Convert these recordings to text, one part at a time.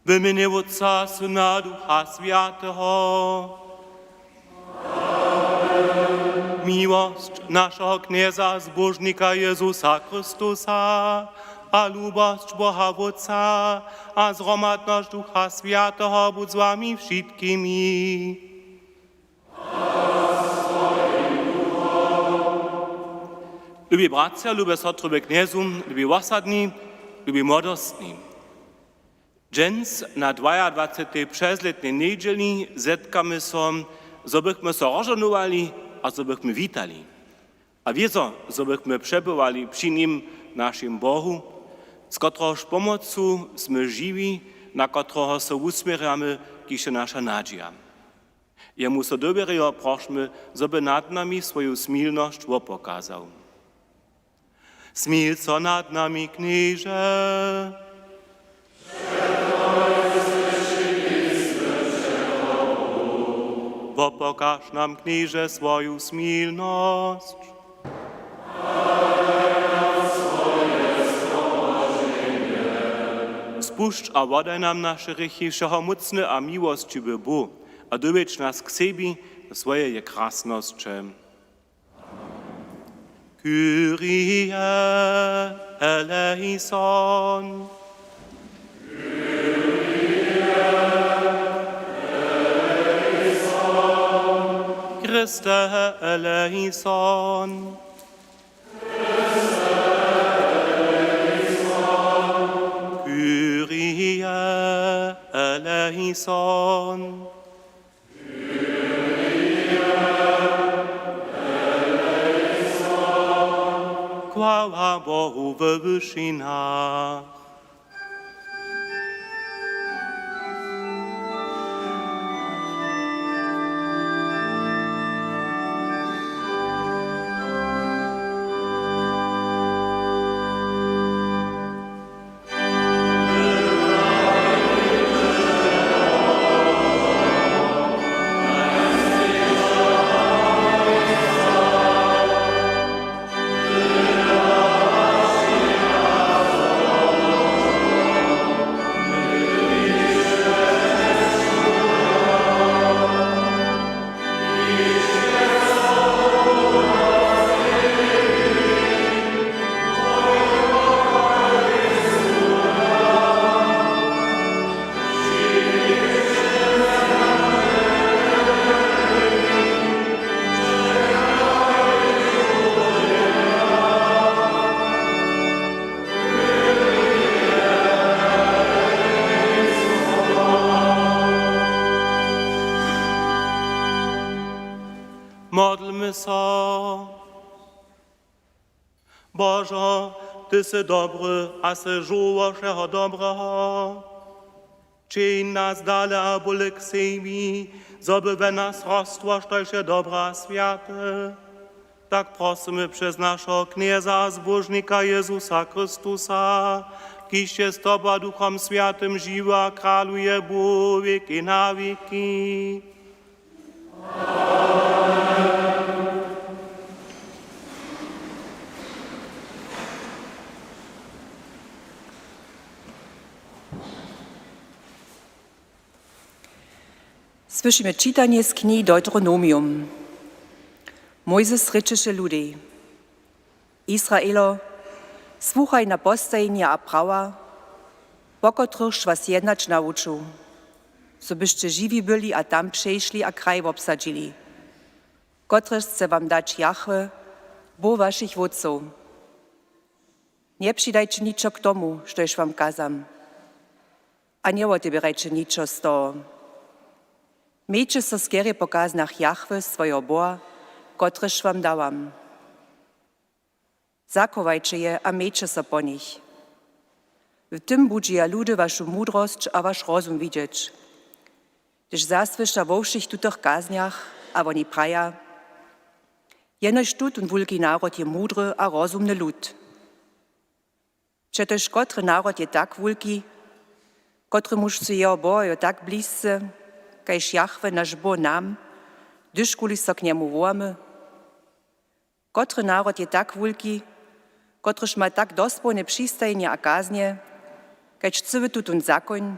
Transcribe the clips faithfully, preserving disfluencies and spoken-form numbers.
W mjenje Wótca, Syna, Ducha Swjateho. Miłosć našeho Knjeza, Zbóžnika Jezusa Chrystusa, a lubosć Boha Wótca, a zhromadnosć Ducha Swjateho budź z wami wšitkimi. Lubi bratřa, lube sotry we Knjezu, lubi wosadni, lubi młodostni. Dźens na dwajadwacetej přezlětnej njedźeli zetkamy so, zo bychmy so rozžohnowali a zo bychmy witali. A wězo, zo bychmy přebywali při nim, našim Bohu, z kotrehož pomocu smy žiwi, na kotreho so wusměrjamy, kiž je naša nadźija. Jemu so dowěrijo prošmy, zo by nad nami swoju smilnosć wopokazał. Smil so nad nami, Knježe. Wopokaž nam, Knježe, swoju smilnosć. Spušć a wodaj nam naše hrěchi, wšehomócny a miłosćiwy Bóh, a dowjedź nas k sebi do swojeje krasnosće. Kyrie eleison. Christe eleison. Kyrie eleison. Chwała Bohu we wyšinach. Modlmy so. Božo, ty sy dobry a sy žoło wšeho dobreho. Čiń nas dale a bóle k sebi, zo by we nas rostło, štož je dobre a swjate. Tak prosymy přez našeho Knjeza a Zbóžnika Jezusa Chrystusa, kiž je z tobu a Duchom Swjatym žiwy a kraluje Bóh wěki na wěki. Słyšimy čitanje z knihi Deuteronomium. Mojzes rěčeše ludej: Israelo, słuchaj na postajenja a prawa, po kotrychž was jednać nawuču, zo byšće žiwi byli a tam přešli a kraj wobsadźili, kotryž chce wam dać Jahwe, Bóh wašich wótcow. Njepřidajće ničo k tomu, štož wam kazam, a njewoteběrajće ničo z toho. Mějće so skerje po kaznjach Jahwe, swojeho Boha, kotrež wam dałam. Zachowajće je a mějće so po nich. W tym budźeja ludy wašu mudrosć a waš rozum widźeć, hdyž zasłyša wo wšěch tutych kaznjach a woni praja: Jenož tutón wulki naród je mudry a rozumny lud. Přetož kotry naród je tak wulki, kotremuž su jeho bohojo tak blizcy, kaž Jahwe, naš Bóh, nam, hdyžkuli so k njemu wołamy? Kotry naród je tak wulki, kotryž ma tak dospołne přistajenje a kaznje, kaž cyły tutón zakoń?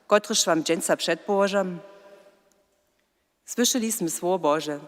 Kotryž wam dźensa předpołožam. Słyšeli smy słowo Bože.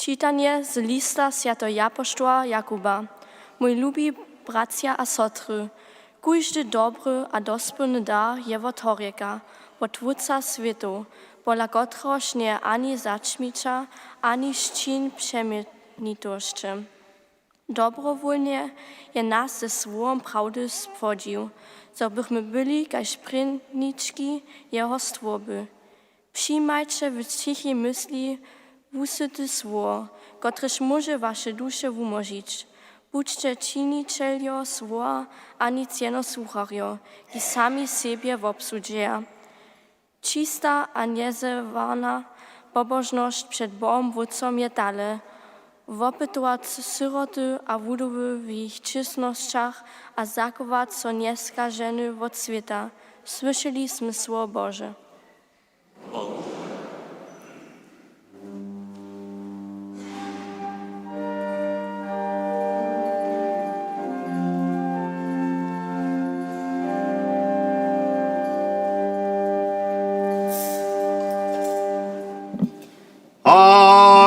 Čitanje z lista swjateho japoštoła Jakuba. Mój lubi bratřa a sotry, kóždy dobry a dospělny dar je wot horjeka, wot Wótca swětow, pola kotrehož njeje ani zaćmića, ani sćin přeměnitosće. Dobrowólnje je nas ze słowom prawdy spłodźił, zo bychmy byli kaž prěnički jeho stwórby. Přijimajće w ćichej mysli wusyty słowo, kotrež móže waše duše wumóžić. Budźće činićeljo słowa a nic jeno słucharjo, kiž sami sebje wobsudźeja. Čista a njezerwana pobožnosć před Bohom Wótcom je tale: wopytować syroty a wudowy w jich čěsnosćach a zachować so njeskaženy wot swěta. Słyšeli smy słowo Bože.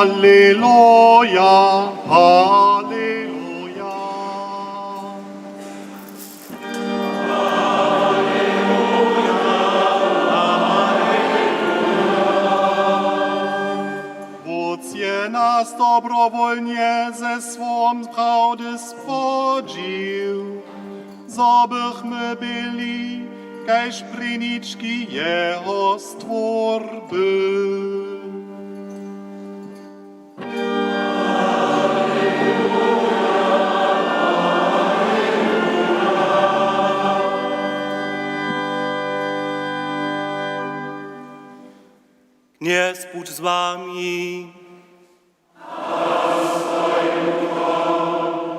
Aleluja, aleluja. Wótc je nas dobrowólnje ze słowom prawdy spłodźił, zo bychmy byli kaž prěnički jeho stwórby. Knjez budź z wami.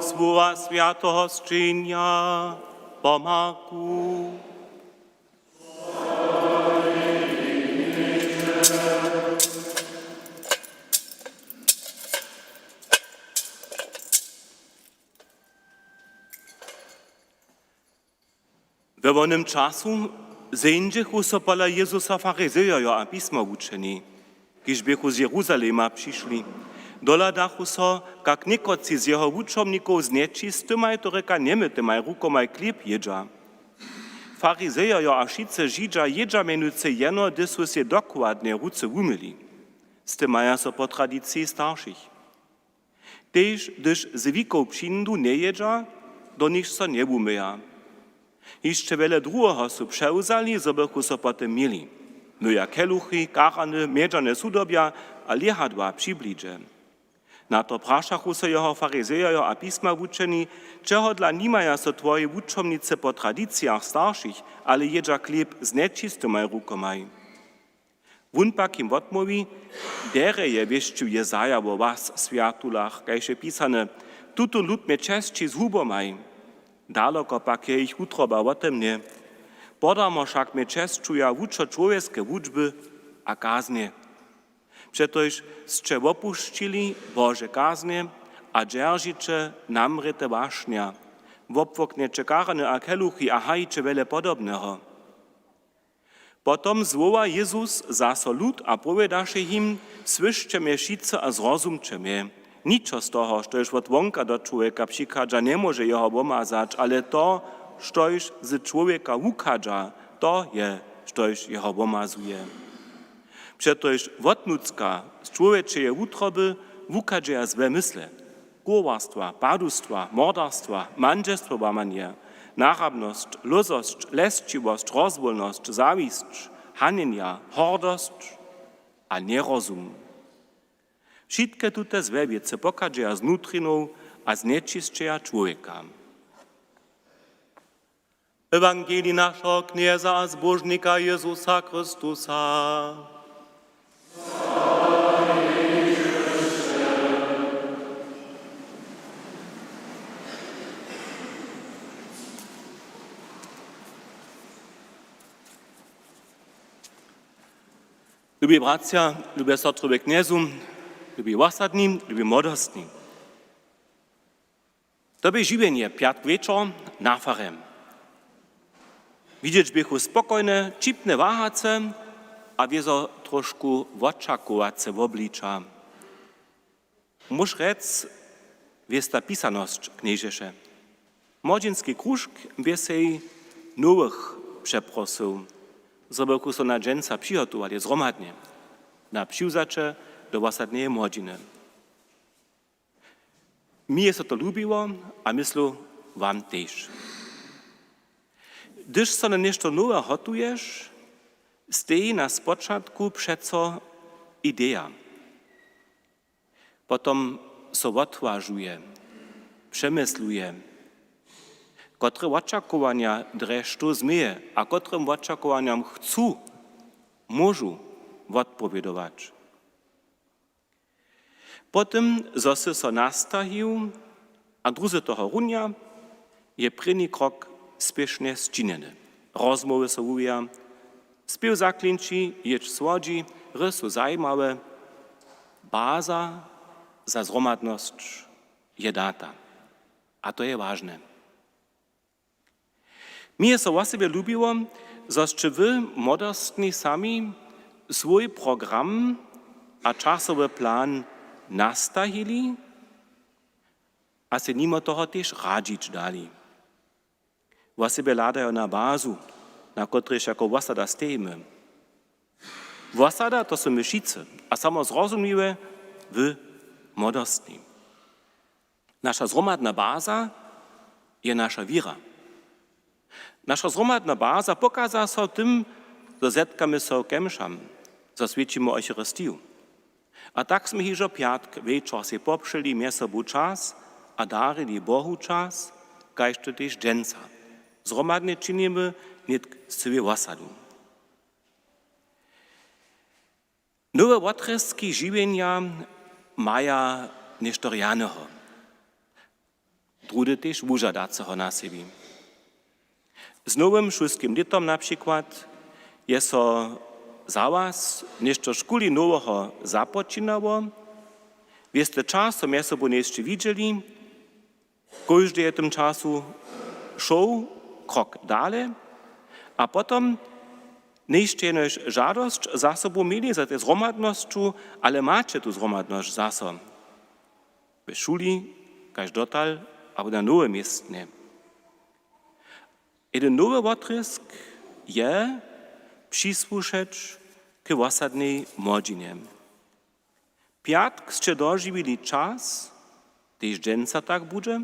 Słowa swjateho sćenja po Marku. We wonym času zeńdźechu so pola Jezusa farizejojo a pismowučeni, kiž běchu z Jeruzalema přišli. Dohladachu so, kak někotři z jeho wučomnikow z nječistymaj, to rěka njemytymaj rukomaj, chlěb jědźa. Farizejojo a wšitcy Židźa jědźa mjenujcy jeno, hdyž su sej dokładnje ruce wumyli. Z tym maja so po tradiciji staršich. Tež hdyž z wikow přińdu, njejědźa, do nichž so njewumyja. Hišće wjele druheho su přewzali, zo bychu so po tym měli: myja keluchi, karany, mjedźane sudobja a lěhadła při blidźe. Na to prašachu so jeho farizejerjo a pismawučeni: „Čehodla nimaja so twoji wučomnicy po tradicijach staršich, ale jědźa chlěb z nječistymaj rukomaj?“ Wón pak jim wotmołwi: „Derje je wěsćił Jezaja wo was, swjatulach, kaž je pisane: Tutón lud mje česći z hubomaj. Daloko pak je jich wutroba wode mnje. Podarmo wšak mje česćuja wučo čłowjeske wučby a kaznje. Přetož sće wopušćili Bože kaznje a dźeržiće namrěte wašnja, wobłoknjeće karany a keluchi a hajiće wjele podobneho.“ Potom zwoła Jezus zaso lud a powědaše jim: „Słyšće mje wšitcy a zrozumće mje. Ničo z toho, štož wot wonka do čłowjeka přichadźa, njemóže jeho womazać, ale to, štož z čłowjeka wuchadźa, to je, štož jeho womazuje. Přetož wotnutřka z čłowječeje wutroby wuchadźeja złe mysle: kurwarstwa, padustwa, mordarstwa, mandźelstwowamanje, nachabnosć, lózosć, lesćiwosć, rozwólnosć, zawisć, hanjenja, hordosć a njerozum. Wšitke tute złe wěcy pochadźeja z nutrinow a znjećisćeja čłowjeka.“ Ewangelij našeho Knjeza a Zbóžnika Jezusa Chrystusa. Lubi bratřa, lube sotry we Knjezu, lubi wosadni, lubi młodostni. To bě žiwjenje pjatk wječor na farje. Widźeć běchu spokojne, ćipne, wahace a wězo trošku wočakowace wobliča. Móž rjec, wěsta pisanosć knježeše. Młodźinski kružk bě sej nowych přeprosył, zo bychu so na dźensa přihotowali zhromadnje na přiwzaće do wosadneje młodźiny. Mi je so to lubiło a myslu, wam tež. Hdyž so na něšto nowe hotuješ, steji na spočatku přeco ideja. Potom so wotwažuje, přemysluje, kotre wočakowanja drje što změje a kotrym wočakowanjam chcu, móžu wotpowědować. Po tym, zo sy so nastajił a druzy toho runja, je prěni krok spěšnje sčinjeny. Rozmołwy so wuwěja, spěw zaklinči, jědź słodźi, hry su zajimawe, baza za zhromadnosć je data. A to je wažne. Mi je so wosebje lubiło, zo sće wy młodostni sami swój program a časowy plan nastajili a sej nimo toho tež radźić dali. Wosebje hladajo na bazu, na kotrejž jako wosada stejimy. Wosada, to su my wšitcy, a samo zrozumliwe, wy młodostni. Naša zhromadna baza je naša wěra. Naša zhromadna baza pokaza so tym, zo zetkamy so k mšam, zo swjećimy Eucharistiju. A tak smy hižo pjatk wječor sej popřeli mjez sobu čas a darili Bohu čas, kaž to tež dźensa zhromadnje činimy, nětk z cyłej wosadu. Nowe wotrězki žiwjenja maja něšto rjaneho, druhdy tež wužadaceho na sebi. Z nowym šulskim lětom na přikład je so za was něšto škuli noweho započinało. Wěste často mjez sobu njejsće widźeli, kóždy je w tym času šoł krok dale a potom njejsće jenož žadosć za sobu měli, za tej zhromadnosću, ale maće tu zhromadnosć zaso w šuli, kaž dotal, abo na nowym městnje. Jedyn nowy wotrězk je přisłušeć k wosadnej młodźinje. Pjatk sće dožiwili čas, tež dźensa tak budźe,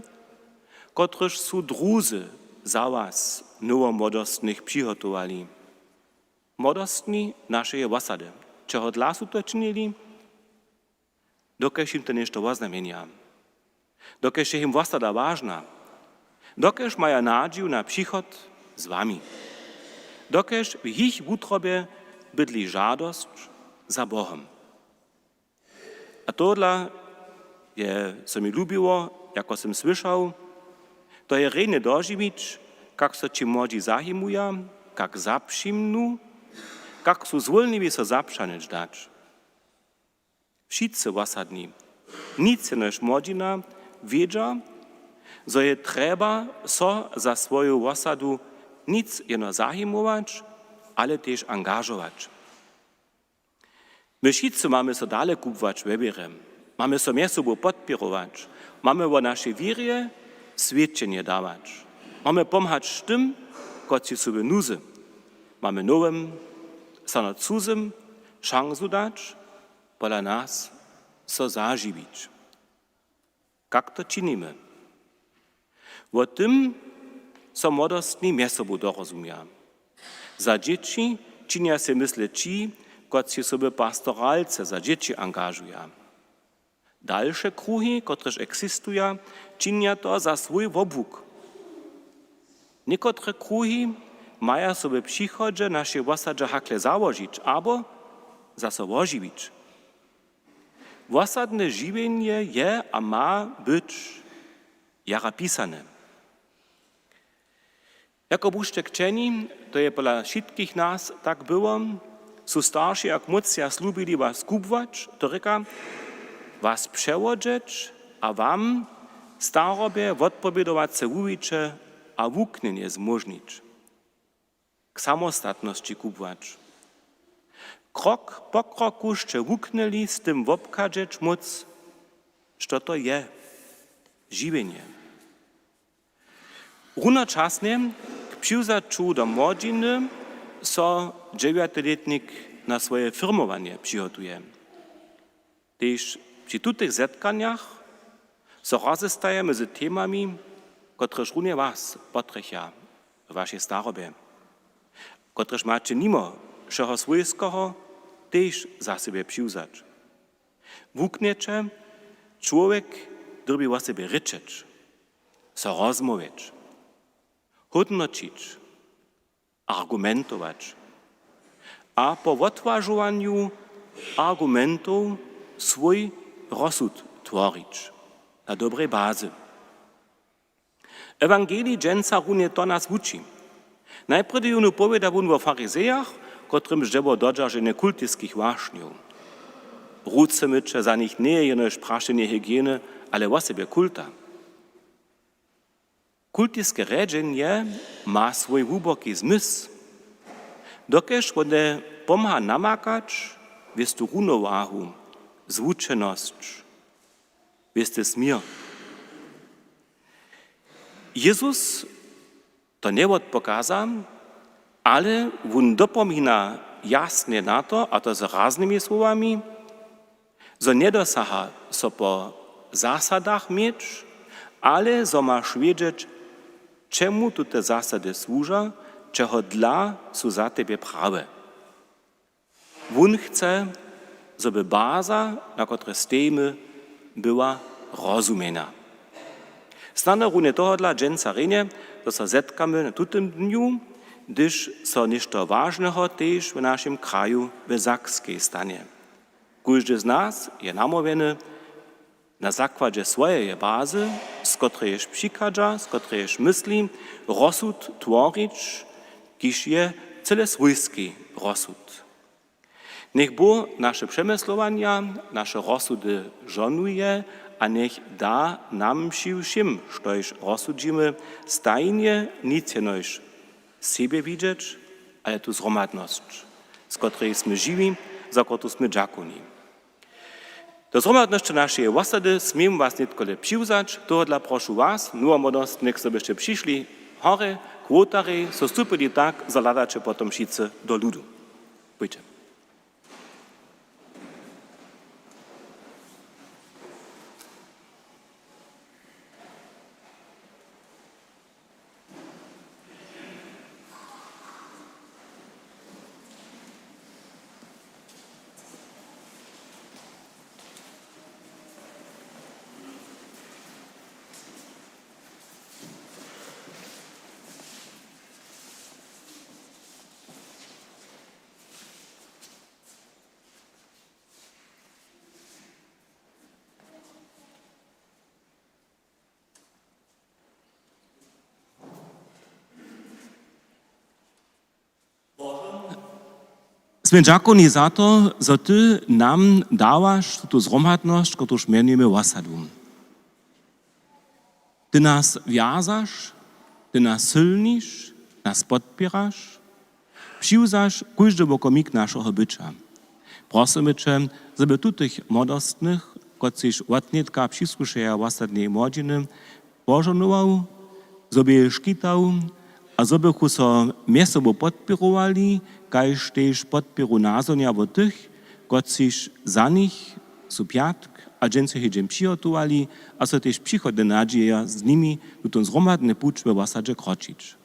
kotryž su druzy za was nowomłodostnych přihotowali. Młodostni našeje wosady, čehodla su to činili? Dokelž jim to něšto woznamjenja, dokelž je jim wosada wažna, dokelž maja nadźiju na přichod z wami, dokelž w jich wutrobje bydli žadosć za Bohom. A tohodla je so mi lubiło, jako sym słyšał, to je rjenje dožiwić, kak so ći młodźi zajimuja, kak zapřimnu, kak su zwólniwi so zapřanyć dać. Wšitcy wosadni, nic jenož młodźina, wědźa, zo je trjeba so za swoju wosadu nic jeno zajimować, ale tež angažować. My wšitcy mamy so dale kubłać we wěrje, mamy so mjez sobu podpěrować, mamy wo našej wěrje swědčenje dawać, mamy pomhać tym, kotřiž su w nuzy, mamy nowym, snano cuzymy šansu dać, pola nas so zažiwić. Kak to činimy? Wo tym so młodostni mjez sobu dorozumja. Za dźěći činja sej mysle ći, kotřiž so w pastoralce za dźěći angažuja. Dalše kruhi, kotrež eksistuja, činja to za swój wobłuk. Někotre kruhi maja so w přichodźe našej wosadźe hakle załožić abo zaso wožiwić. Wosadne žiwjenje je a ma być jara pisane. Jako Bušćek čeni, to je pola wšitkich nas tak było, su starši a kmótři slubili was kubłać, to rěka, was přewodźeć a wam, starobje, wotpowědowace wuwiće a wuknjenje zmóžnić. K samostatnosći kubłać. Krok po kroku sće wuknyli z tym wobchadźeć móc, što to je žiwjenje. Runočasnje k přiwzaću do młodźiny so dźewjatilětnik na swoje firmowanje přihotuje. Tež při tutych zetkanjach so rozestajemy z temami, kotrež runje was potrjecha w wašej starobje, kotrež maće nimo wšeho swójskeho tež za sebje přiwzać. Wuknjeće, čłowjek dyrbi wo sebje rěčeć, so rozmołwjeć, hódnoćić, argumentować a po wotwažowanju argumentow swój rozsud tworić na dobrej bazy. Ewangelij dźensa runje to nas wuči. Najprjedy jónu powěda wón wo farizejach, kotrymž dźe wo dodźerženje kultiskich wašnjow. Ruce myće za nich njeje jenož prašenje hygieny, ale wosebje kulta. Kultiske rjedźenje ma swój hłuboki zmysł, dokelž wone pomha namakać wěstu runowahu, zwučenosć, wěsty směr. Jezus to njewotpokaza, ale wón dopomina jasnje na to, a to z raznymi słowami, zo njedosaha so po zasadach měć, ale zo maš wědźeć, čemu tute zasady słuža, čehodla su za tebje prawe. Wón chce, zo by baza, na kotrej stejimy, była rozumjena. Snano runje tohodla dźensa rjenje, zo so zetkamy na tutym dnju, hdyž so něšto wažneho tež w našim kraju w Sakskej stanje. Kóždy z nas je namołwjeny, na zakładźe swojeje bazy, z kotrejež přichadźa, z kotrejež mysli, rozsud tworić, kiž je cyle swójski rozsud. Njech Bóh naše přemyslowanja, naše rozsudy žonuje a njech da nam při wšěm, štož rozsudźimy, stajnje nic jenož sebje widźeć, ale tu zhromadnosć, z kotreje smy žiwi, za kotru smy dźakowni. Do zhromadnosće našeje wosady směm was nětkole přiwzać, tohodla prošu was, nowomłodostnje, zo byšće přišli horje k wołtarjej, so stupili tak, zo hladaće potom wšitcy do ludu. Pójće. Smy dźakowni za to, zo ty nam dawaš tutu zhromadnosć, kotruž mjenujemy wosadu. Ty nas wjazaš, ty nas sylniš, nas podpěraš, přiwzaš kóždy wokomik našeho byća. Prosymy će, zo by tutych młodostnych, kotřiž wotnětka přisłušeja wosadnej młodźiny, požohnował, zo by je škitał a zo bychu so mjez sobu podpěrowali, kaž tež podpěru nazhonja wot tych, kotřiž za nich su pjatk a dźensa hědźe přihotowali a so tež přichodne nadźije z nimi tutón zhromadny puć we wosadźe kročić.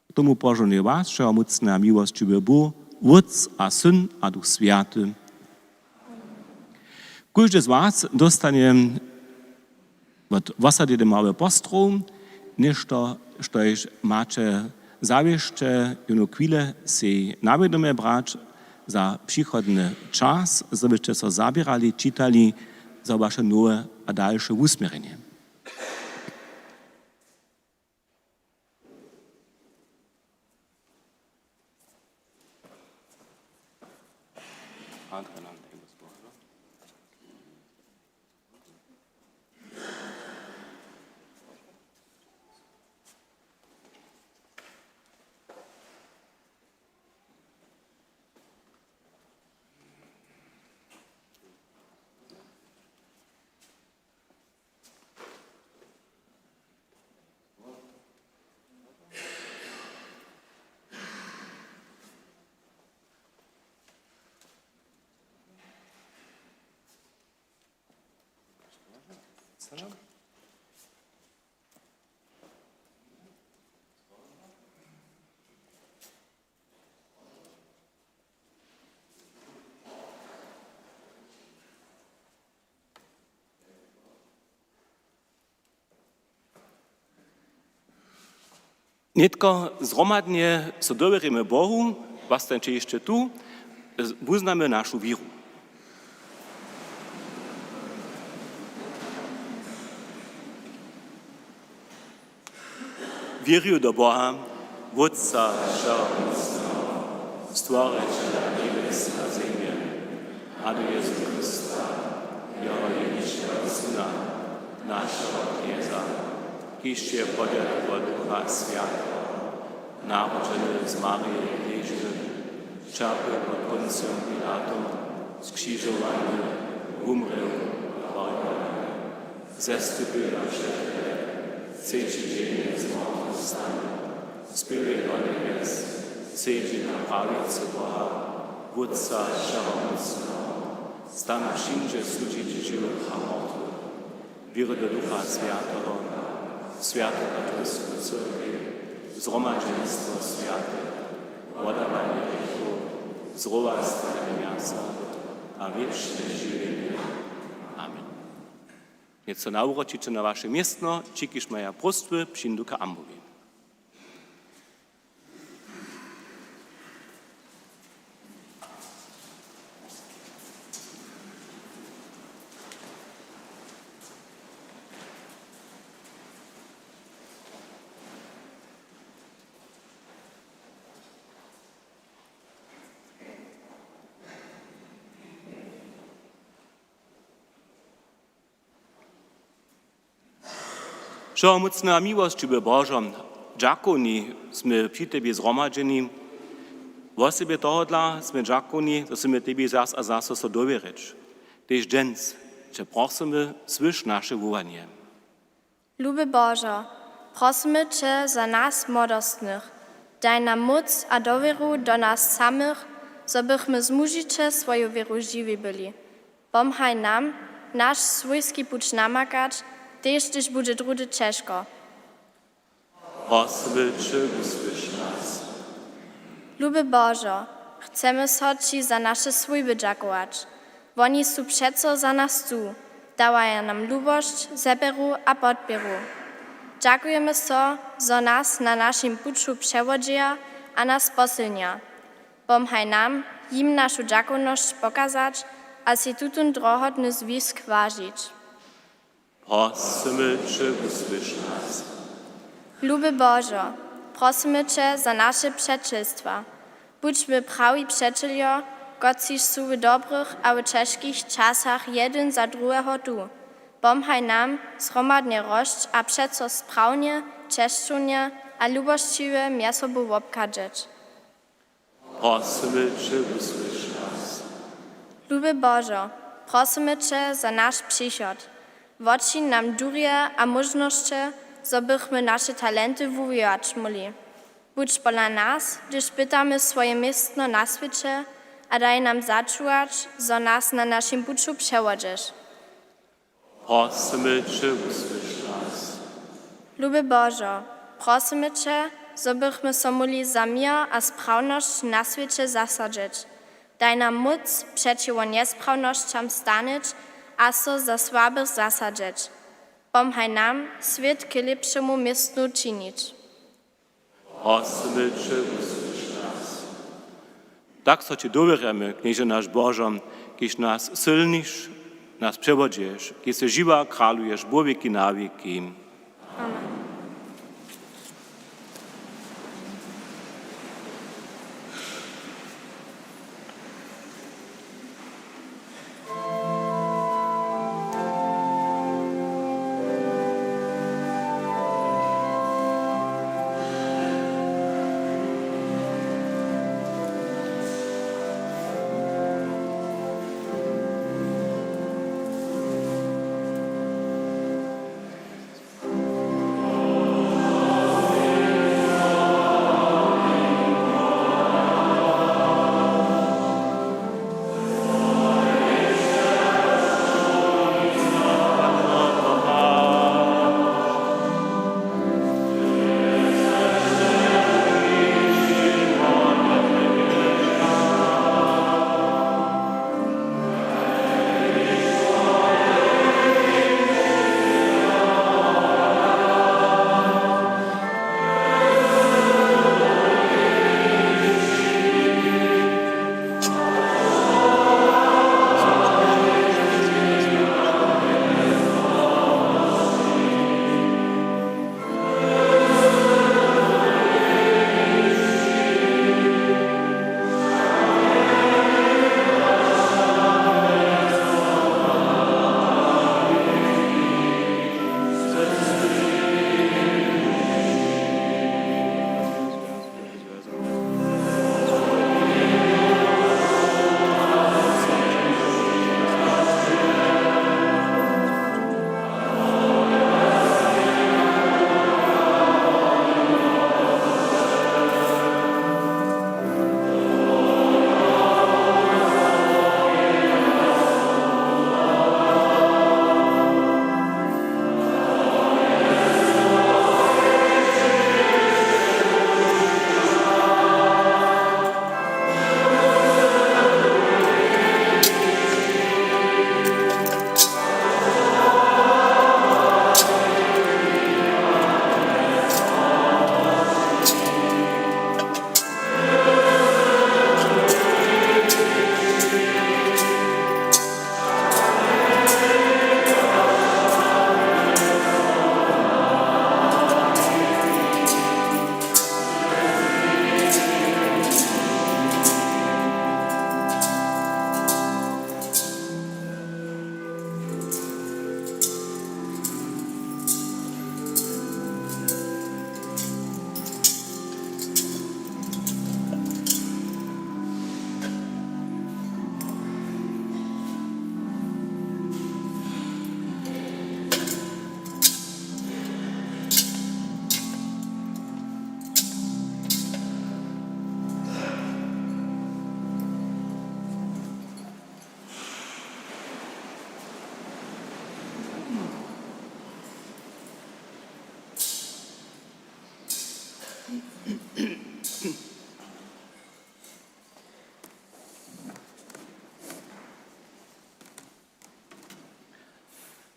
K tomu požohnuje was, wšehomócny a miłosćiwy Bóh, Wótc a Syn a Duch Swjaty. Kóždy z was dóstanje wot wosady małe postrow, něšto, štož maće zawěsće jónu chwile sej na wědomje brać za přichodny čas, zo byće so zaběrali, čitali za waše nowe a dalše wusměrjenje. Nětko zhromadnje so dowěrimy Bohu, wastańće hišće tu, wuznamy našu wěru. Wěrju do Boha, Wótca wšehomócneho, Stworićela njebjes a zemje, a do Jězu Chrysta, jeho jeničkeho Syna, našeho Knjeza, kiž je podjady wot Ducha Swjateho, narodźeny z Marije Knježiny, ćerpjeł pod Poncijom Pilatom, skřižowany, wumrěł, pohrbjowany, zestupił na třeći dźeń, třeći dźeń je z mortwych stanył, spěł je do njebjes, sedźi na prawicy Boha, Wótca wšehomócneho, tam přińdźe sudźić žiwych a mortwych. Wěrju do Ducha Swjateho, swjatu katolsku cyrkej, zhromadźenstwo swjatych, wodawanje hrěchow, zrowastanje mjasa a wěčne žiwjenje. Amen. Nětko so nawróćiće na waše městno, ći, kiž maja próstwy, přińdu k ambowi. Wšehomócny a miłosćiwy Božo, dźakowni smy při tebi zhromadźeni. Wosebje tohodla smy dźakowni, zo smy tebi zas a zaso so dowěrić. Tež dźens će prosymy, słyš naše wołanje. Luby Božo, prosymy će za nas młodostnych. Daj nam móc a dowěru do nas samych, zo bychmy zmužiće swoju wěru žiwi byli. Pomhaj nam, naš swójski puć namakać, tež hdyž budźe druhdy ćežko. Prosymy će, wusłyš nas. Luby Božo, chcemy so ći za naše swójby dźakować. Woni su přeco za nas tu, dawaja nam lubosć, zeběru a podpěru. Dźakujemy so, zo nas na našim puću přewodźeja a nas posylnja. Pomhaj nam, jim našu dźakownosć pokazać a sej tutón drohotny zwisk wažić. Prosymy će, wusłyš nas. Luby Božo, prosymy će za naše přećelstwa. Budźmy prawi přećeljo, kotřiž su w dobrych a w ćežkich časach jedyn za druheho tu. Pomhaj nam, zhromadnje rosć a přeco sprawnje, česćownje a lubosćiwje mjez sobu wobchadźeć. Prosymy će, wusłyš nas. Luby Božo, prosymy će za naš přichod. Wočiń nam durje a móžnosće, zo bychmy naše talenty wuwiwać móhli. Budź pola nas, hdyž pytamy swoje městno na swěće, a daj nam začuwać, zo nas na našim puću přewodźeš. Prosymy će, wusłyš nas. Luby Božo, prosymy će, zo bychmy so móhli za měr a sprawnosć na swěće zasadźeć. Daj nam móc přećiwo njesprawnostjam stanyć a so za słabych zasadźeć. Pomhaj nam, swět k lěpšemu městnu činić. Prosymy će, wusłyš nas. Tak so će dowěrjamy, Knježe naš Božo, kiž nas sylniš, nas přewodźeš, kiž sy žiwy a kraluješ wo wěki na wěki. Amen.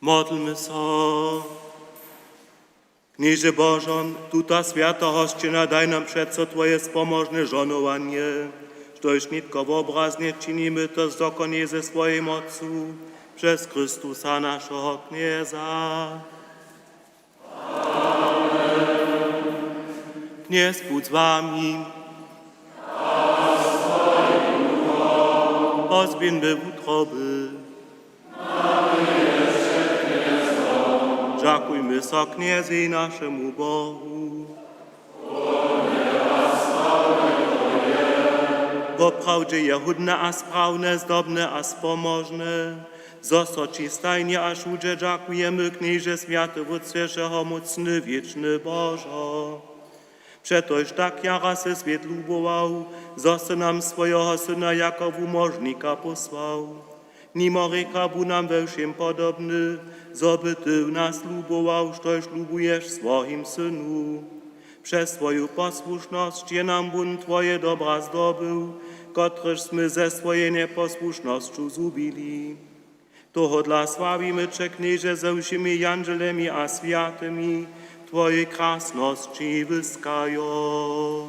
Modlmy so. Knježe Božo, tuta swjata hosćina daj nam přeco twoje spomožne žohnowanje, štož nětko wobraznje činimy to zdokonjej ze swojej mocu přez Chrystusa, našeho Knjeza. Knjez budź z wami. Rozběhńmy wutroby. Dźakujmy so Knjezej, našemu Bohu. Woprawdźe je hódne a sprawne, zdobne a spomožne, zo so ći stajnje a wšudźe dźakujemy, Knježe, swjaty Wótče, wšehomócny, wěčny Božo. Přetož tak jara sy swět lubował, zo sy nam swojeho Syna jako wumožnika pósłał. Nimo hrěcha bu nam we wšěm podobny, zo by ty w nas lubował, štož lubuješ w swojim Synu. Přez swoju posłušnosć je nam wón twoje dobra zdobył, kotrež smy ze swojej njeposłušnosću zhubili. Tohodla sławimy će, Knježe, ze wšěmi jandźelemi a swjatymi, twojej krasnosći wyskajo.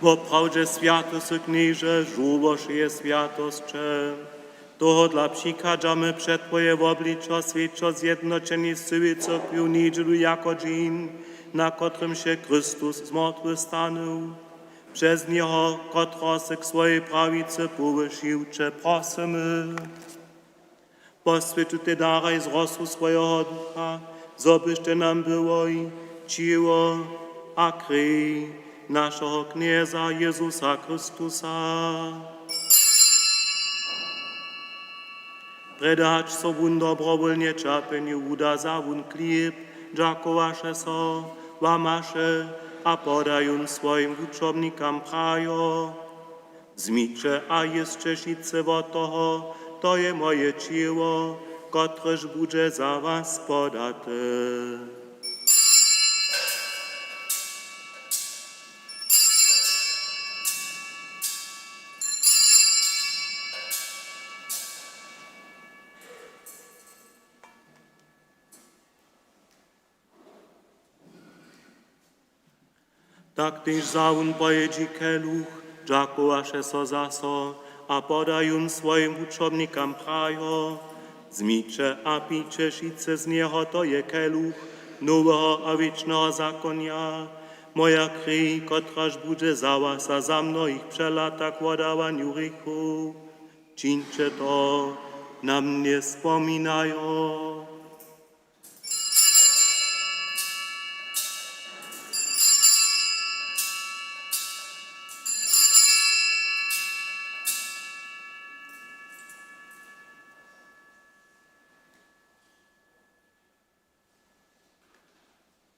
Woprawdźe swjaty sy, Knježe, žórło wšeje swjatosće. Tohodla přichadźamy před twoje wobličo, swjećo zjednoćeni z cyłej cyrkwju njedźelu jako dźeń, na kotrymž je Chrystus z mortwych stanył. Přez njeho, kotrehož sy k swojej prawicy powyšił, će prosymy: Poswjeć tutej daraj z rosu swojeho Ducha, zo byštej nam byłoj ćěło a krej našeho Knjeza Jezusa Chrystusa. Prjedy hač so wón dobrowólnje ćerpjenju wuda, wza wón chlěb, dźakowaše so, łamaše a poda jón swojim wučomnikam, prajo: Wzmiće a jěsće wšitcy wot toho, to je moje ćěło, kotrež budźe za was podate. Tak tež wza wón po jědźi keluch, dźakowaše so zaso a poda jón swojim wučomnikam, prajo: Wzmiće a pijće wšitcy z njeho, to je keluch noweho a wěčneho zakonja, moja krej, kotraž budźe za was a za mnohich přelata k wodawanju hrěchow. Čińće to na mnje spominajo.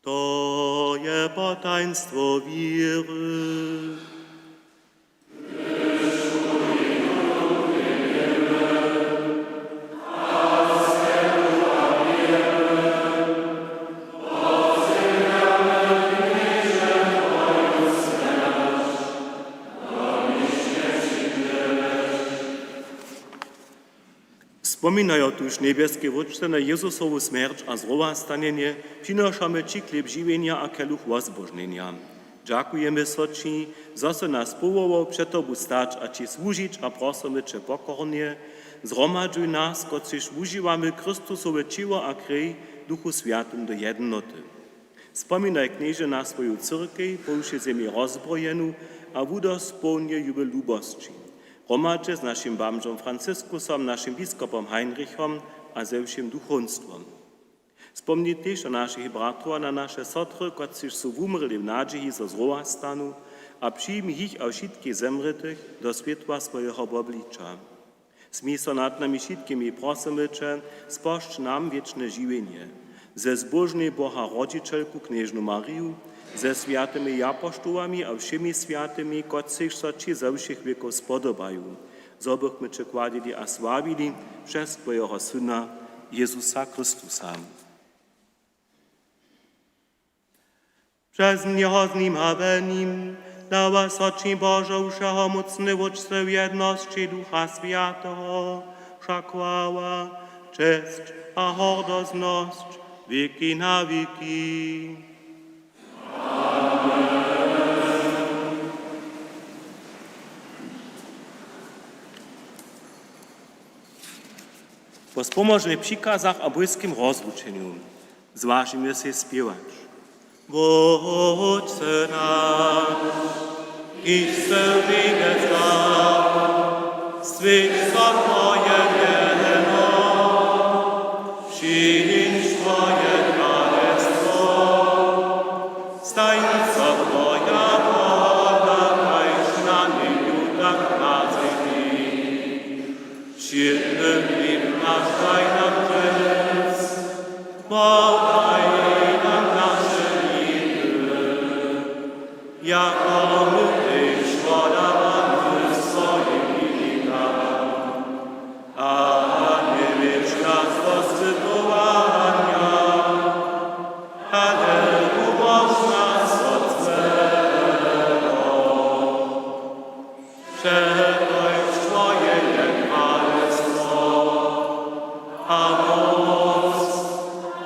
To je potajnstwo wěry. Spominajo tuž, njebjeski Wótče, na Jezusowu smjerć a zrowastanjenje, přinošamy ći chlěb žiwjenja a keluch wozbožnjenja. Dźakujemy so ći, zo sy nas powołał před tobu stać a ći słužić, a prosymy će pokornje: Zhromadźuj nas, kotřiž wužiwamy Chrystusowe ćěło a krej, w Duchu Swjatym do jednoty. Spominaj, Knježe, na swoju cyrkej po wšej zemi rozbrojenu a wudospołń ju w lubosći, hromadźe z našim bamžom Franciskusom, našim biskopom Heinrichom a ze wšěm duchowstwom. Spomni tež na našich bratrow a na naše sotry, kotřiž su wumrli w nadźiji, zo zrowastanu, a přijmi jich a wšitkich zemrětych do swětła swojeho wobliča. Smil so nad nami wšitkimi, prosymy će, spožč nam wěčne žiwjenje ze zbóžnej Boha rodźićelku knježnu Mariju, ze swjatymi japoštołami a wšěmi swjatymi, kotřiž so ći ze wšěch wěkow spodobaju, zo bychmy će chwalili a sławili přez twojeho Syna Jezusa Chrystusa. Přez njeho, z nim a w nim dawa so ći, Božo, wšehomócny Wótče, w jednosći Ducha Swjateho wša chwała, česć a hordoznosć wěki na wěki. Po spomožnych přikazach a bójskim rozlučenju zwažimy sej spěwać. Wótče naš, kiž sy w njebjesach, swjeć so twoje mjeno, přińdź twoje kralestwo, stań so twoja wola, kaž na njebju, tak na zemi. Wšědny chlěb naš daj nam dźensa, podaj nam naše winy, jako my tež podawamy swojim winikam. A njewjedź nas do spytowanja, ale wumóž nas wot złeho. Přetož twoje je kralestwo a móc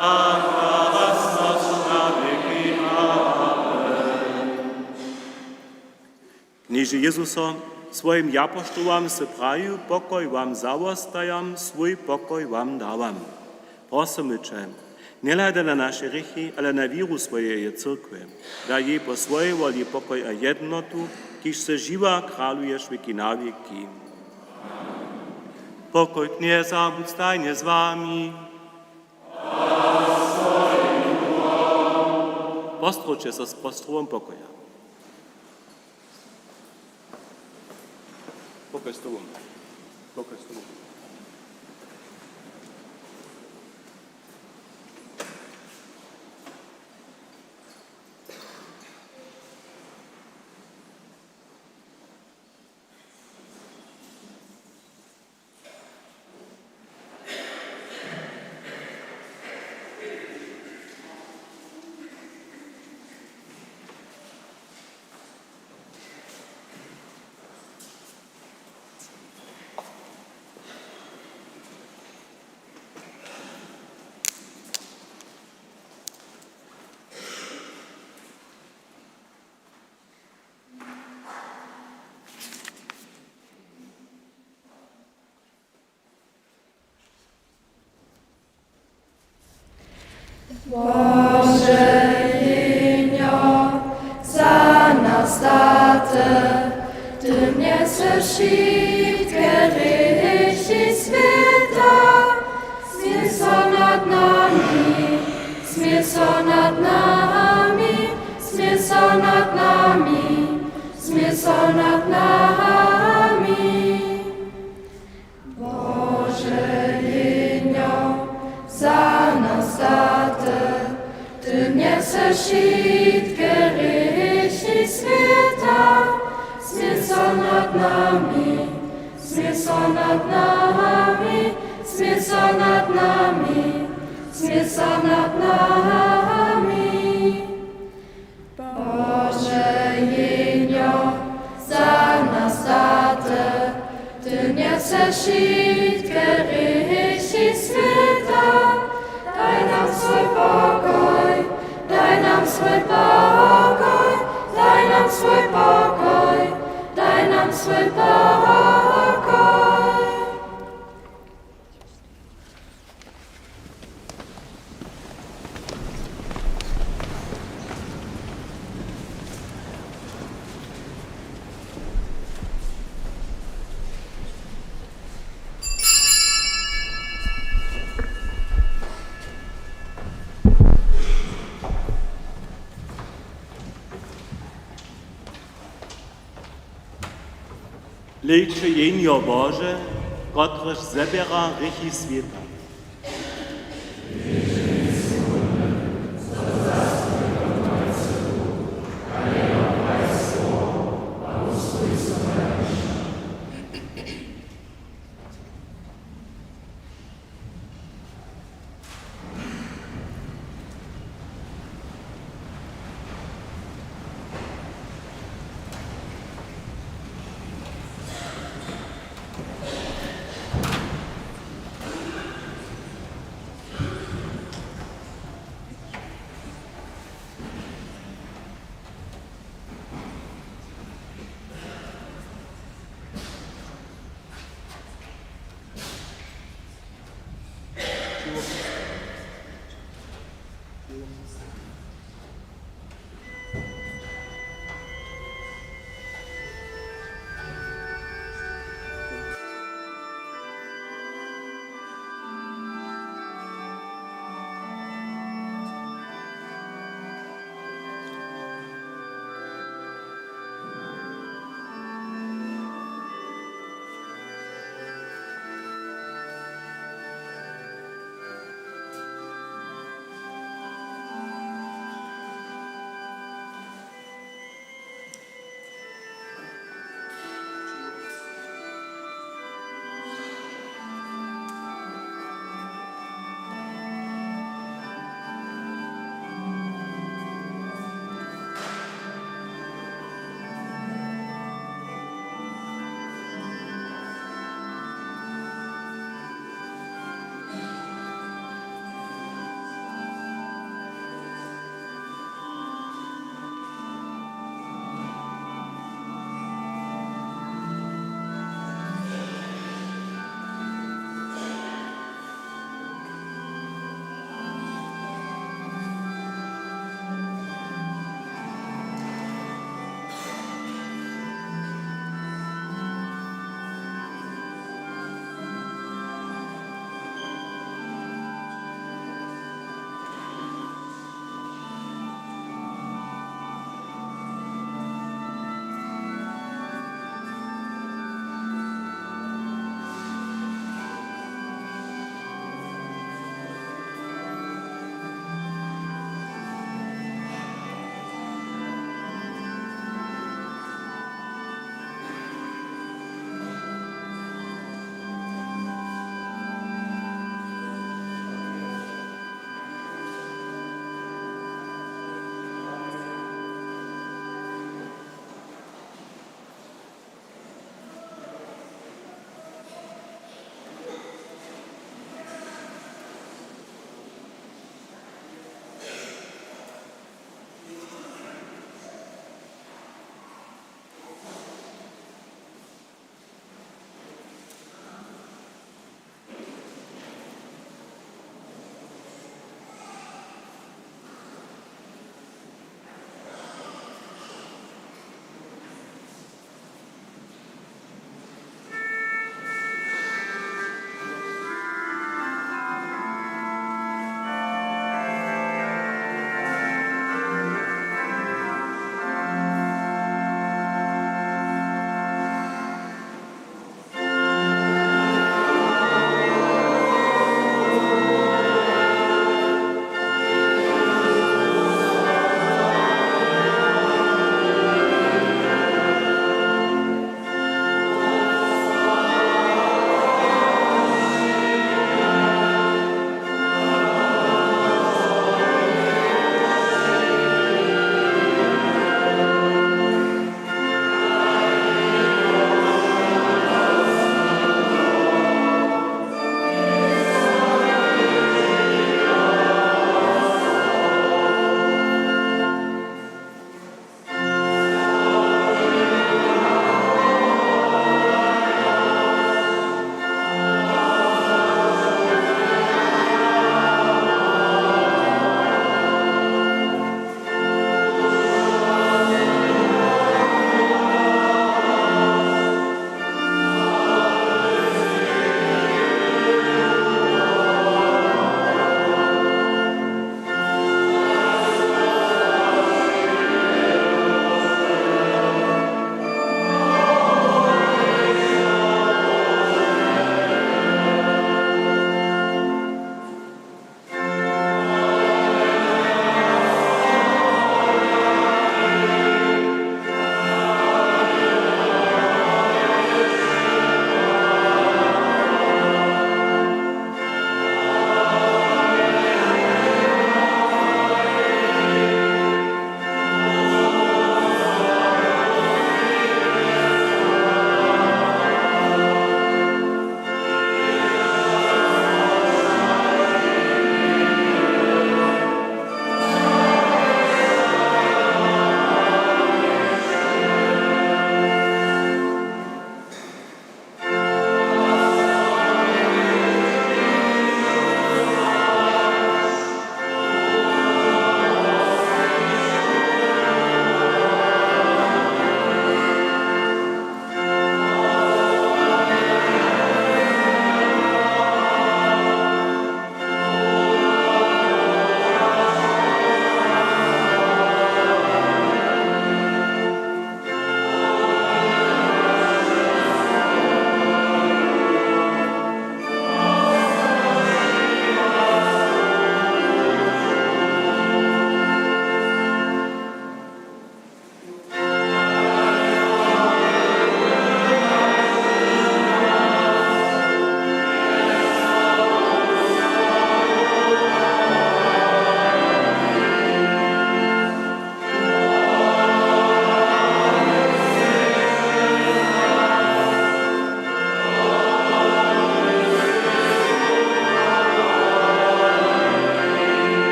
a kralestwo na wěki. Amen. Knježe Jezuso, swojim japoštołam sy prajił: Pokoj wam zawostajam, swój pokoj wam dawam. Prosymy će, njehladaj na naše hrěchi, ale na wěru swojeje cyrkwje. Daj jej po swojej woli pokoj a jednotu, kiž sy žiwy a kraluješ wěki na wěki. Pokoj Knjeza budź stajnje z wami. Pozdrowće so z pozdrowom pokoja. Pokoj z tobom. Pokoj z tobom. Bože, jěnjo za nas daty, ty njeseš wšitke hrěchi swěta. Smil so nad nami, smil so nad nami, smil so nad nami, smil so nad nami. Bože, jěnjo za nas daty, ty njeseš wšitke hrěchi swěta. Smil so nad nami, smil so nad nami, smil so nad nami, smil so nad nami. Bože, jěnjo za nas daty, ty njeseš wšitke hrěchi Swój pokoj, daj nam swój pokoj, daj nam swój pokoj. Hlejće, Jehnjo Bože, kotrež zběra hrěchi swěta.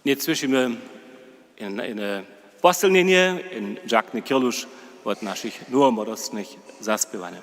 Nětk słyšimy jedne, jedne posylnjenje, jedne dźakne kirluš wot našich nowomłodostnych zaspěwane.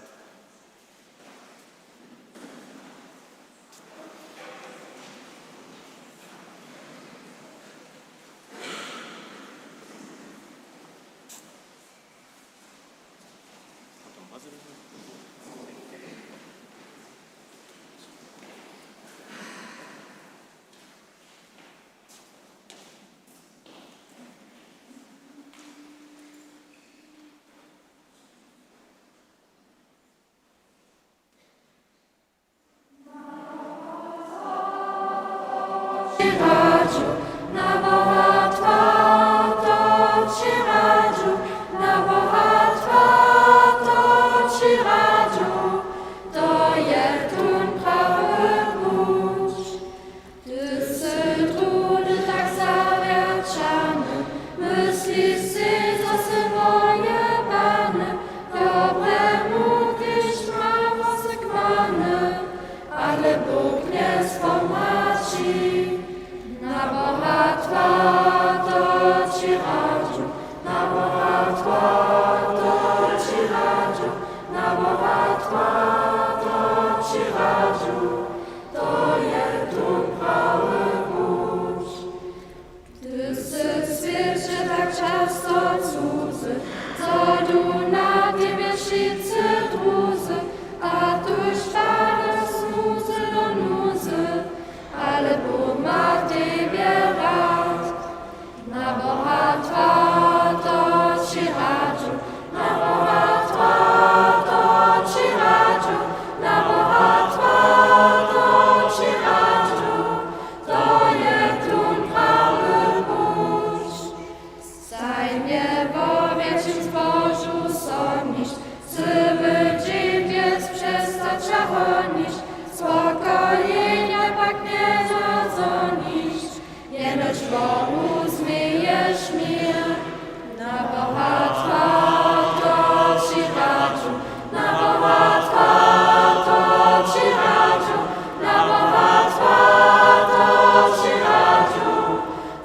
Ty sy druhdy tak zawjerćany, mysliš sej, zo sy wojebany, dobremu tež mało sy kłany, ale Bóh njespomhaći. Na Boha twardo ći radźu, na Boha twardo ći radźu, na Boha twardo ći radźu, to je tón prawy puć. Ty sy w swěće tak často cuzy, zo du na tebje wšitcy druzy, a tuž padeš z nuzy do nuzy, ale Bóh ma tebje rad. Na Boha twardo ći radźu, na Boha twardo ći radźu, na Boha twardo ći radźu, to je tón prawy puć. Stajnje wo wjetšim zbožu soniš, cyły dźeń bjez přestaća honiš, spokojenja pak njenazhoniš, jenož Bohu změješ měr. Na Boha twardo ći radźu, na Boha twardo ći radźu, na Boha twardo ći radźu,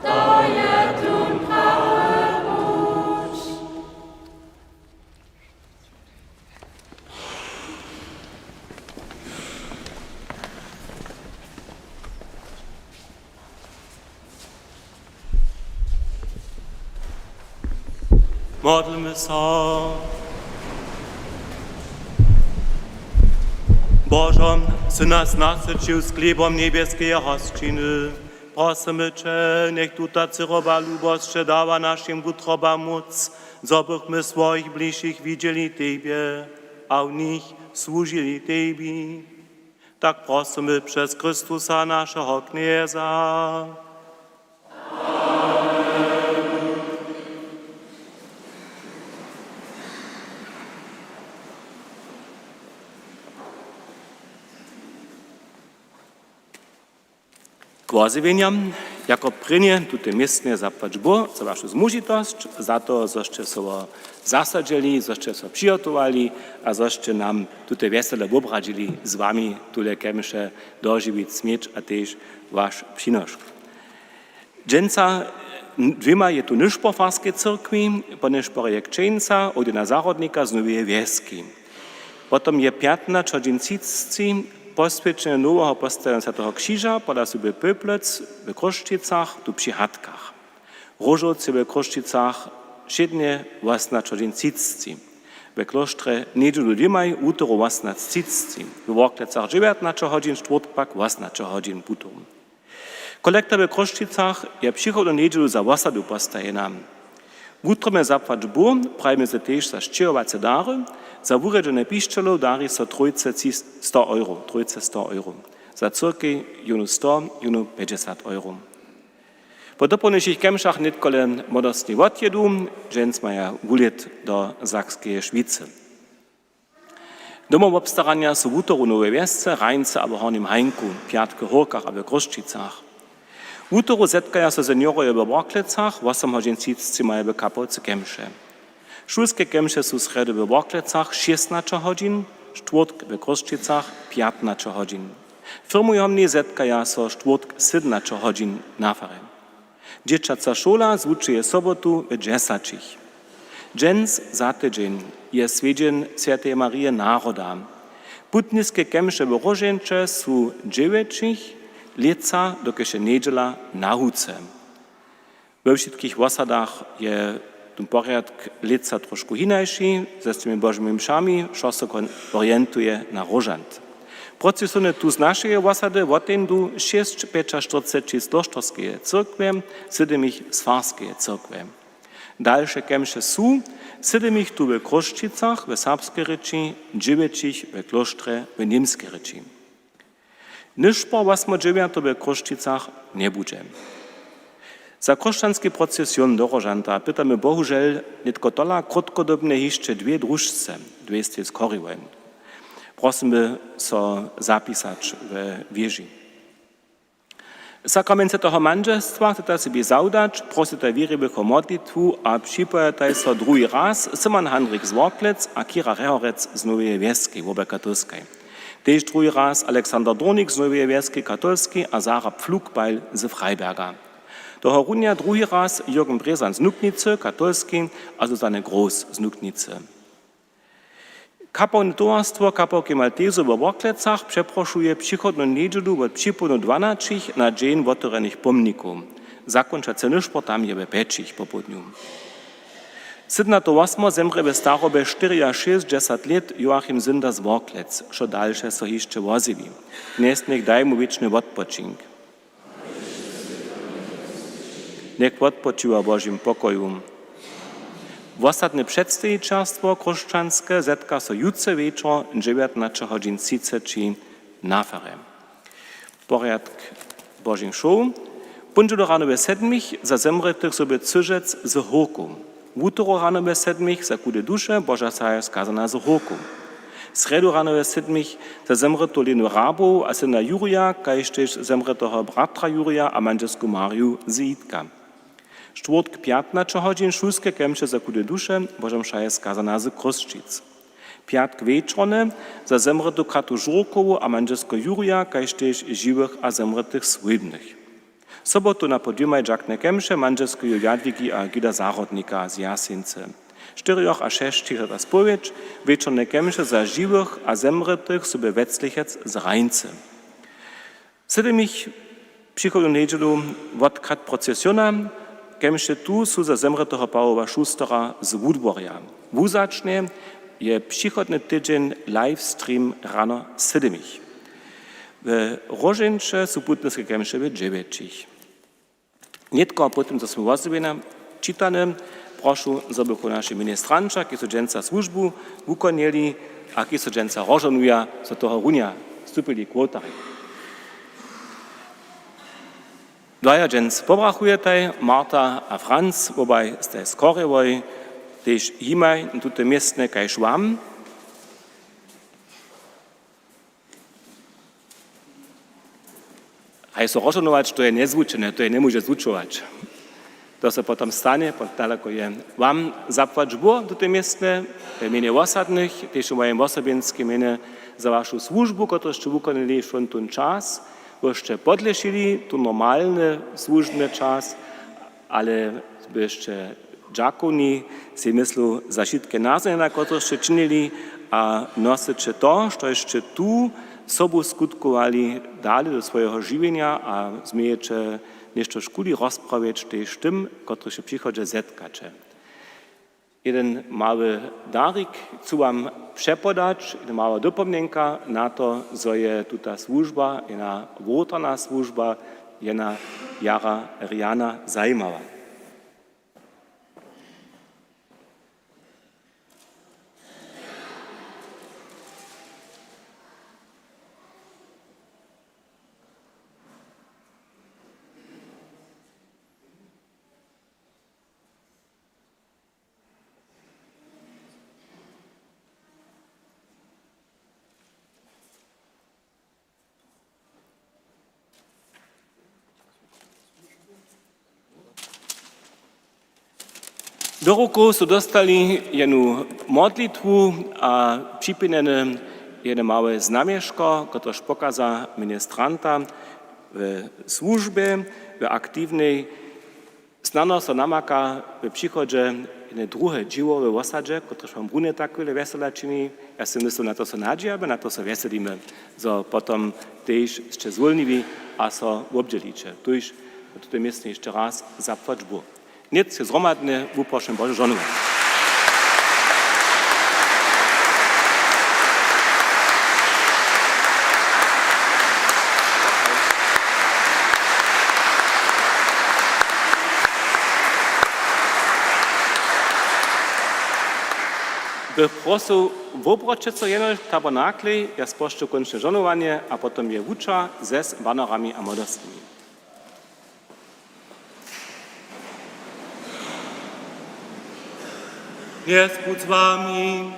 to je tón prawy puć. Modlmy so. Božo, sy nas nasyćił z chlěbom njebjeskeje hosćiny. Prosymy će, njech tuta cyroba lubosće dawa našim wutrobam móc, zo bychmy swojich bližšich widźeli tebje a w nich słužili tebi. Tak prosymy přez Chrystusa, našeho Knjeza. K wozjewjenjam. Jako prěnje tute městnje zapłać Bóh za wašu zmužitosć, za to, zo sće so zasadźeli, zo sće so přihotowali a zo sće nam tute wjesele wobradźili z wami tule kemše dožiwić směć a tež waš přinošk. Dźensa dwěmaj je tu nyšpor w farskej cyrkwi, po nyšporje je křćeńca, hody na zahrodnika z Noweje Wjeski. Potom je pjatnaće hodźin třiceći poswjećenje noweho postajena swjateho křiža pola swójby Pöplec w Chrósćicach, tu při Hatkach. Róžowcy w Chrósćicach wšědnje wosomnaće hodźin třiceći. W klóštrje njedźelu dwěmaj, wutoru wosomnaće třiceći. W Worklecach dźewjatnaće hodźin, štwórtk pak wosomnaće hodźin wutoru. Kolekta w Chrósćicach je přichodnu njedźelu za wosadu postajena. Wutrobnje zapłać Bóh prajimy so tež za sćěhowace dary. Za wurjedźenje pišćelow dari so trójce tři sto euro, trójce sto euro. Za cyrkej jónu sto, jónu pjećdźesat euro. Po dopołdnišich kemšach nětko le młodostni wotjědu, dźens maja wulět do Sakskeje Šwicy. Domowobstaranja su wutoru w Nowej Wjesce, Hrańce abo Hornim Hańku, pjatk w Hórkach a w Chrósćicach. Wutoru zetkaja so seniorojo we Worklecach, wosom hodźin třiceći maja w kapałce kemše. Šulske kemše su srjedy we Worklecach šěsnaće hodźin, štwórtk w Chrósćicach pjatnaće hodźin. Firmujomni zetkaja so štwórtk sydomnaće hodźin na farje. Dźěćaca šola zwučuje sobotu w dźesaćich. Dźens za tydźeń je swjedźeń swjateje Marije naroda. Putniske kemše w Róžeńće su dźewjećich, lětsa dokelž je njedźela na huce. We wšitkich wosadach je tón porjadk lětsa trošku hinaši, ze swěmi božimi mšami, wšo so orientuje na róžant. Procesiony tu z našeje wosady woteńdu šěsć pjećaštyrceći z klošterskeje cyrkwje, sydemich z farskeje cyrkwje. Dalše kemše su, sydemich tu w Chrósćicach w serbskej rěči, dźewjećich w klóštrje w němskej rěči. Nyšpor wosmodźewjateho w Chrósćicach njebudźe. Za chróšćanski procesion do róžanta pytamy bohužel nětko tola krótkodobnje hišće dwě družce, dwě stej z Choriwojn. Prosymy so zapisać we wěži. Sakrament swjateho mandźelstwa chceta sebi zawdać, prosytaj wěriwych wo modlitwu a připojataj so druhi raz Simon Handrich z Worklec a Kira Rehorec z Noweje Wjeski, wobaj katolskaj. Tež druhi raz Aleksander Dornik z Noweje Wjeski, katolski, a Sara Pflugbeil z Freiberga. Tohorunja druhi raz Jürgen Brězan z Nuknicy, katolski, a Susanne Groß z Nuknicy. Kapałne towarstwo kapałki Maltezow we Worklecach přeprošuje přichodnu njedźelu wot připołdnju dwanaćich na Dźeń wotewrjenych pomnikow. Zakónčacy nyšpor tam je we pjećich popołdnju. Sydnatowosmo zemrě we starobje štyriašěsćdźesat lět Joachim Synda z Worklec, wšo dalše so hišće wozjewi. Knjez njech daj mu wěčny wotpočink. Njech wotpočiwa w Božim pokoju. Wosadne předstejićerstwo chróšćanske zetka so jutře wječor dźewjatnaće hodźin třiceći na farje. Porjadk Božich mšow. Póndźelu rano we sedmich za zemrětych zhóby cyžec z hórkow. Wutoru rano we sedmich za chude duše Boža wšaja skazana z hórkow. Srjedu rano we sedmich za zemrětu Lenu Rabow a syna Jurija, kaž tež zemrěteho bratra Jurija a mandźelsku Mariju z Jitka. Štwórtk pjatnaće hodźin šulske kemše za chude duše Boža wšaja skazana z Chrósćic. Pjatk wječorne za zemrětu Katu Žurkowu a mandźelskeho Jurija, kaž tež žiwych a zemrětych swójbnych. Sobotu na poł dwěmaj dźakne kemše mandźelskeju Jadwigi a Gida Zahrodnika z Jaseńcy. Štyrjoch a šesćich za ta spowědź, wječorne kemše za žiwych a zemrětych zhóby Weclichec z Hrańcy. Sydemich přichodnu njedźelu wotkrat procesiona, kemše tu su za zemrěteho Pawoła Šustera z Wudworja. Wuzačnje je přichodny tydźeń live stream rano sydemich. W Róžeńće su putniske kemše w dźewjećich. Nětko po tym, zo smy wozjewjenja čitane, prošu, zo bychu naši ministranća, kiž su dźensa słužbu wukonjeli a kiž su dźensa rozžohnuja, zo tohorunja stupili k wołtarjej. Dwajo dźens pobrachujetaj, Marta a Franc, wobaj staj z Chorjewoj, tež jimaj na tutym městnje kaž wam. Haj so rozžohnować, to je njezwučene, to je njemóže zwučować. To so potom stanje, potom daleko je. Wam zapłać Bóh w tutym městnje, w mjenje wosadnych, tež w mojim wosobinskim mjenje, za wašu słužbu, kotruž sće wukonali wšón tón čas, wy sće podlěšili tu normalny słužbny čas, ale wy sće dźakowni, sej myslu, za wšitke naznanja, kotrež sće činili, a nosyće to, štož sće tu sobu skutkowali, dale do swojeho žiwjenja a změjeće něšto škuli rozprawjeć tež tym, kotrychž w přichodźe zetkaće. Jeden mały darik chcu wam přepodać, jedna mała dopomnjenka na to, zo je tuta słužba, jedna wołtarna słužba, jedna jara rjana zajimawa. Do rukow su dóstali jednu modlitwu a připinjene jedne małe znamješko, kotrež pokaza ministranta w słužbje, w aktiwnej. Snano so namaka w přichodźe jedne druhe dźěło we wosadźe, kotrež wam runje tak wjele wjesela čini. Ja sej myslu, na to so nadźijamy, na to so wjeselimy, zo potom tež sće zwólniwi a so wobdźěliće. Tuž na tutym městnje hišće raz zapłać Bóh. Nětk je zhromadne wuprošene Bože žohnowanje. Bych prosył, wobroćće so jenož k tabernaklej, ja spožču kónčne žohnowanje a potom je wučer z banerami a młodostnymi. Knjez budź z wami.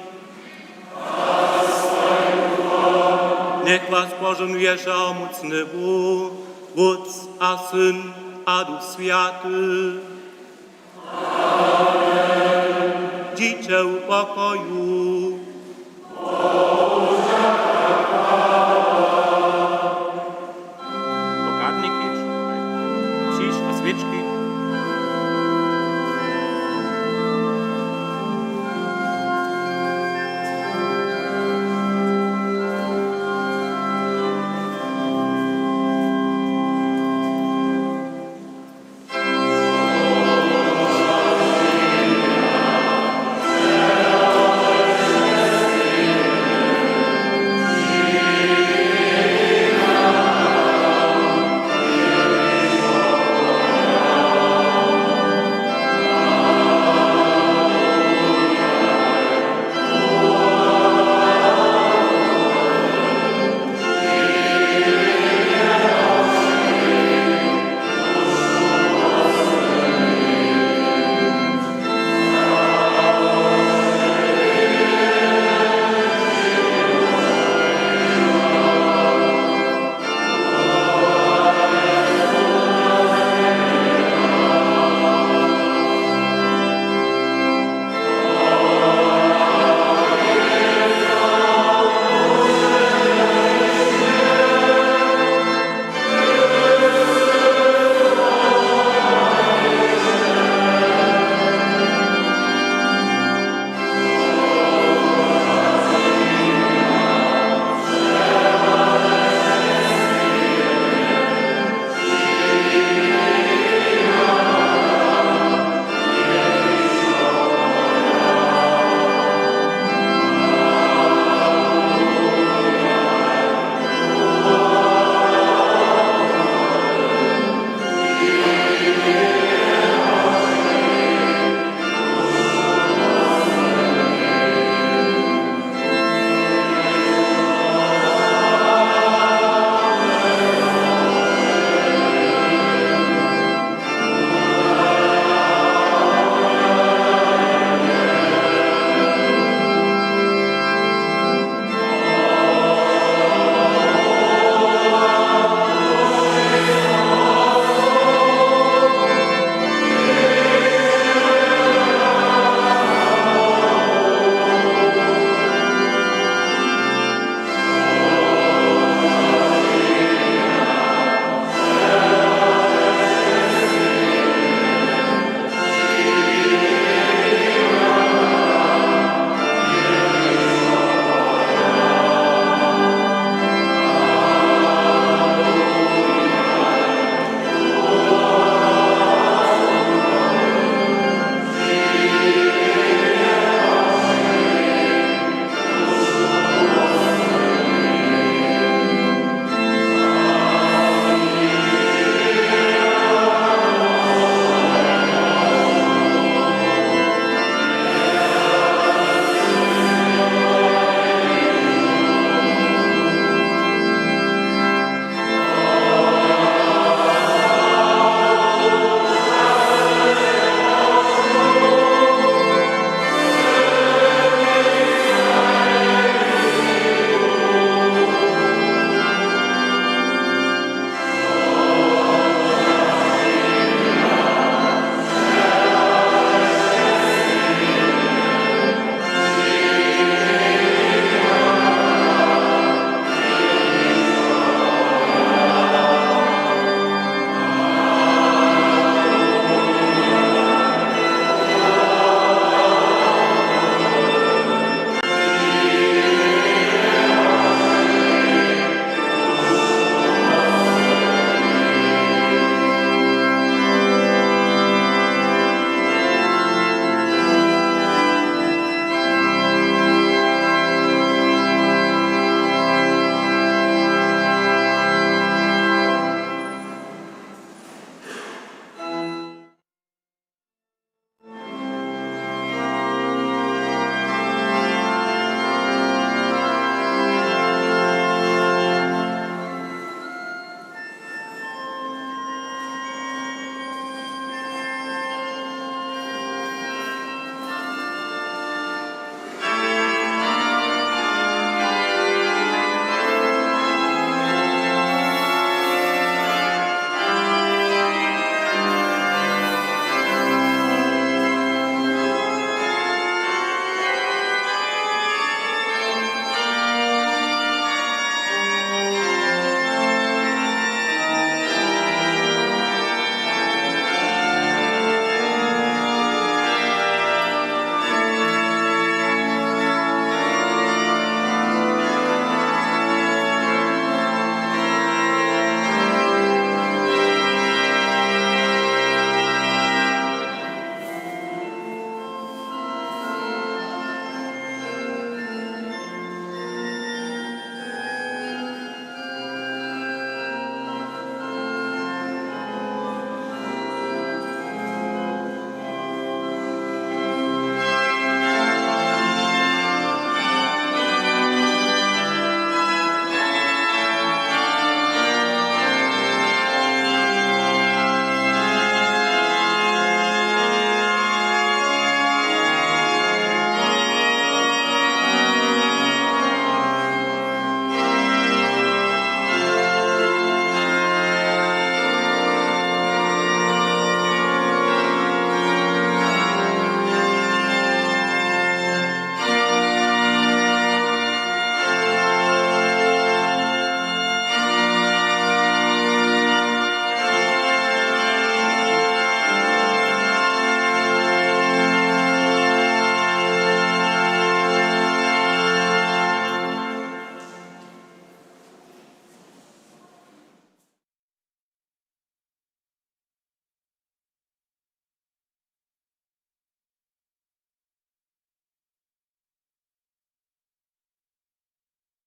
Njech was požohnuje wšehomócny Bóh, Wótc a Syn a Duch Swjaty. Dźiće w pokoju.